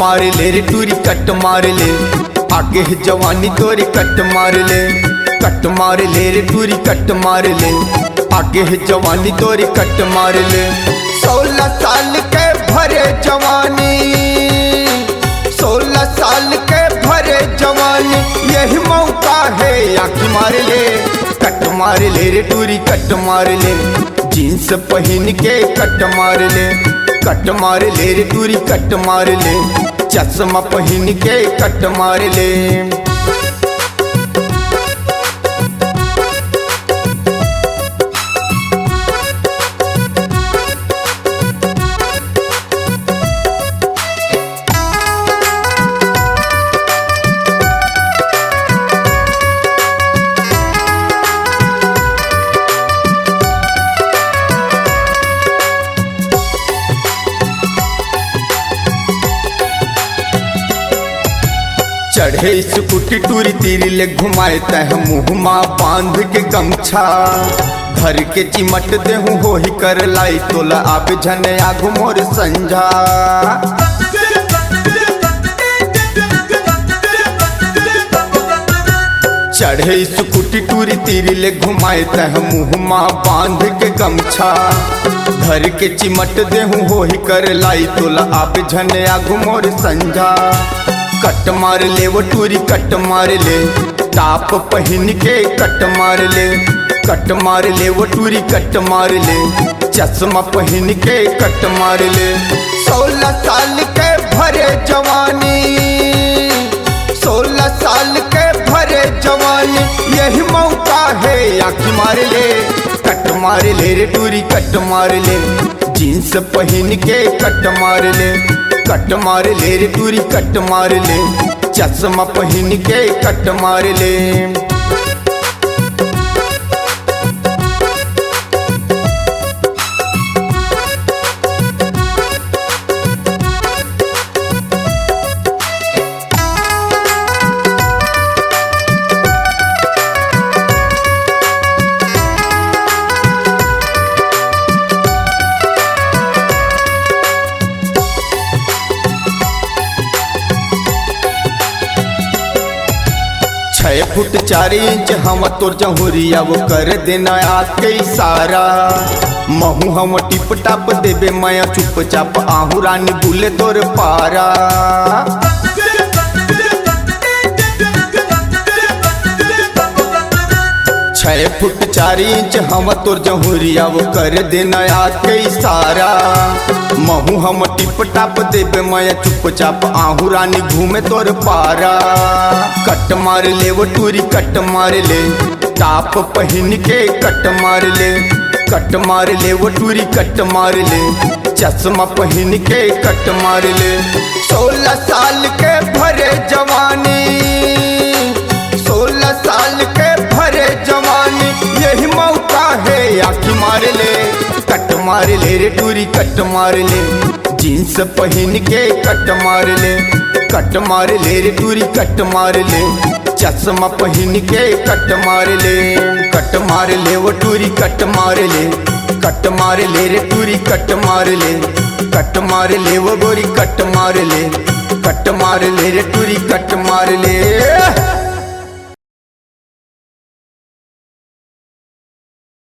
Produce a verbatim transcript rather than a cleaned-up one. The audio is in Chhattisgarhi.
मार ले रे टूरी कट मार ले, आगे है जवानी तोरी कट मार ले। कट मार ले रे टूरी कट मार ले, आगे है जवानी तोरी कट मार ले। सोलह साल के भरे जवानी, सोलह साल के भरे जवानी, यही मौका है आखी मार ले। कट मार ले रे टूरी कट मार ले, जींस पहन के कट मार ले। कट मार ले रे टूरी कट मार ले, चश्मा पहन के कट मार ले। चढ़े स्कूटी टूरी तीरी ले घुमाए तह मुँह मा बांध के गमछा। घर के चिमट देहूँ होही कर लाई तोला आबे झन आगू मोर संझा। चढ़े स्कूटी टूरी तीरी ले घुमाए तह मुँह मा बांध के गमछा। घर के चिमट देहूँ होही कर लाई तोला आबे झन आगू मोर संझा। कट मार ले वो टूरी कट मार ले, टॉप पहन के कट मार ले। कट मार ले वो टूरी कट मार ले, चश्मा पहन के कट मार ले। सोलह साल के भरे जवानी, सोलह साल के भरे जवानी, यही मौका है आखी मार ले। कट मार ले रे टूरी कट मार ले, जींस पहन के कट मार ले। कट मार ले रे टूरी कट मार ले, चश्मा पहन के कट मार ले। छह फुट चार इंच हवा तोर जहुरिया, वो कर देना आके इशारा। महू हम टिप टाप देबे माया, चुपचाप आहू रानी बुले तोर पारा। छह फुट चार इंच हवा तोर जहुरिया, वो कर देना आके इशारा। महू हम टिप टाप देबे माया, चुपचाप आहू रानी घूमे तोर पारा। कट मार ले वो टूरी कट मार ले, टॉप पहन के कट मार ले। कट मार ले वो टूरी कट मार ले, चश्मा पहन के कट मार ले। सोलह साल के भरे जवानी, सोलह साल के भरे जवानी, यही मौका है आखी मार ले। कट मार ले रे टूरी कट मार ले, जींस पहन के कट मार ले। कट मार ले रे टूरी कट मार ले, चश्मा पहन के कट मार ले। कट मार ले वो टूरी कट मार ले, कट मार ले रे टूरी कट मार ले। कट मार ले वो गोरी कट मार ले, कट मार ले रे टूरी कट मार ले।